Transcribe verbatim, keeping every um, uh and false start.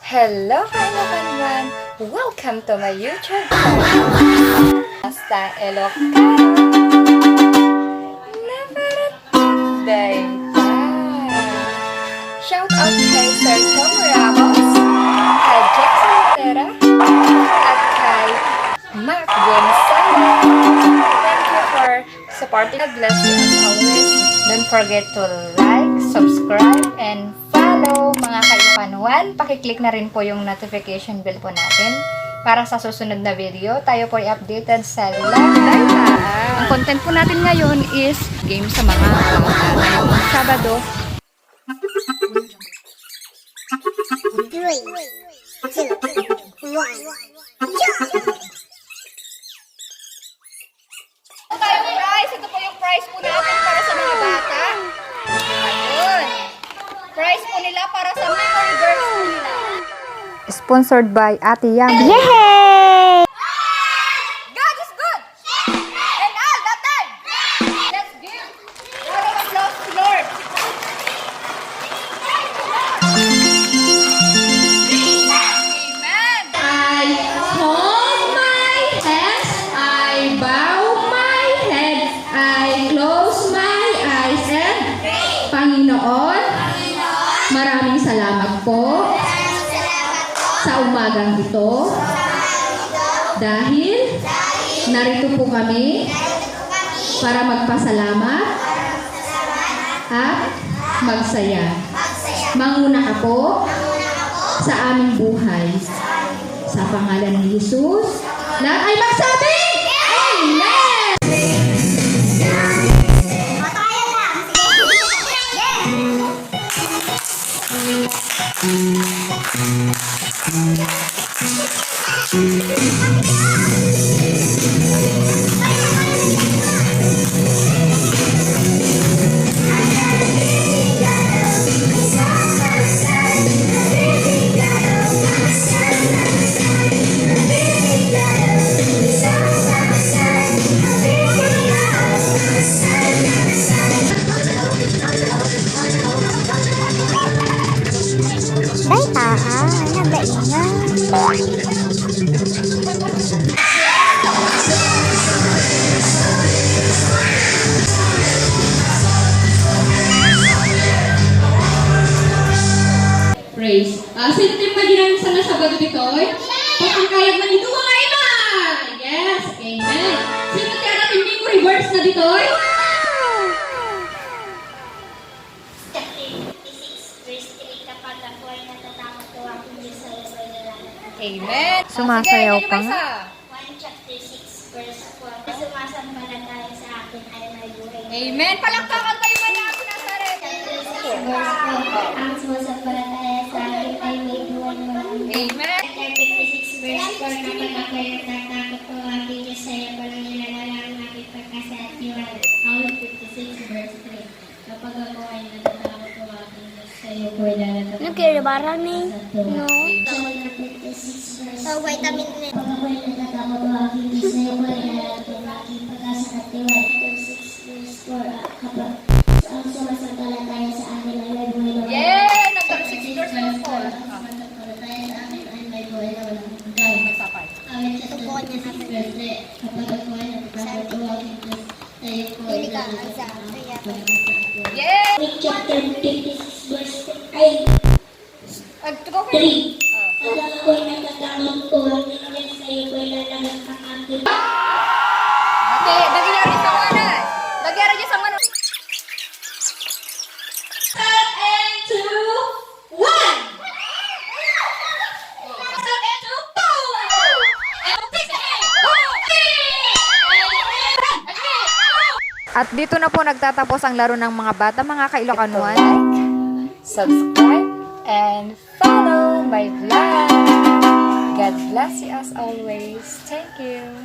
Hello, Kailokanuan! Welcome to my YouTube channel, Basta Ilocano. Never Dayta. Shout out kay Sir Tom Ramos, kay Jackson Rivera, at kay Mark Gonzalez. Thank you for supporting. God bless you as always. Don't forget to like, subscribe, and follow, mga Kailokanuan. Pakiclick na rin po yung notification bell po natin para sa susunod na video, tayo po ay updated sa live. Ang content po natin ngayon is game sa mga bata. Ngayong Sabado. Three, two, one. Ito po yung prize. Ito po yung prize po natin para sa mga bata. Ayun. Prize po nila para sa memory verse po nila. Sponsored by Ate Yami. Yay! God is good! And all the time! Let's give a round of applause to Lord. Amen. I hold my hands, I bow my head, I close my eyes, and Panginoon, maraming salamat po sa umagang ito dahil narito po kami para magpasalamat at magsaya. Manguna ka po sa aming buhay. Sa pangalan ni Jesus, lahat ay magsabi, Amen! Day, taa, nabaingan. Praise. Ah, sino ti maginang sa nga Sabado ditoy? Pagpangkayag man ito, mga ima! Yes, amen. Sino ti anak ni memory verse na ditoy? Chapter fifty-six, verse three, kapag ako ay natatakot ko, aking Diyos ay ako'y lalakad. Amen. Sumasayaw pa nga. Juan chapter six, verse four, "Sumasampalataya sa akin ay may buhay." Amen. Palakpakan tayo, mga anak ni Nazareth. Chapter six, verse four, "Ang sumasampalataya sa akin ay may buhay na walang hanggan." Amen. Chapter fifty-six, verse four, "Kapag ako'y natatakot ko, aking Diyos ay ako'y nilalang, ang aking pagkasa at tiwala." Awit fifty-six, verse three. Kapag ako ay natatakot ko, aking Diyos, sa iyo ko ilalagak ang Nagkiribarang ni, aking no? Psalm fifty-six, verse Sa vitamin E. Kapag ako ay natatakot ko, aking Diyos, sa iyo ko ilalagak ang aking pag-asa at tiwala. Chapter six, verse four, ah, kapag ang sumasampalataya sa akin ay may buhay na walang Yay! Nagdagdag six verse four. Ang sumasampalataya sa akin ay may buhay na walang hanggan. Magsapay. Awit chapter fifty-six, verse three, kapag ako ay natatakot ko, aking Diyos, Pili ka, Isaiah. Yay! Chapter fifty-six, verse eight. Ag-, tugaw kayo. Three. Ah. Kapag ako'y natatakot ko, ang Diyos sa iyo ko'y lalagak ang aking Okay, lagi niya rin sa kanan. Lagi niya rin sa kanan. Seven, two, One! At dito na po nagtatapos ang laro ng mga bata, mga Kailokanuan. Like, subscribe, and follow my vlog. God bless you as always. Thank you.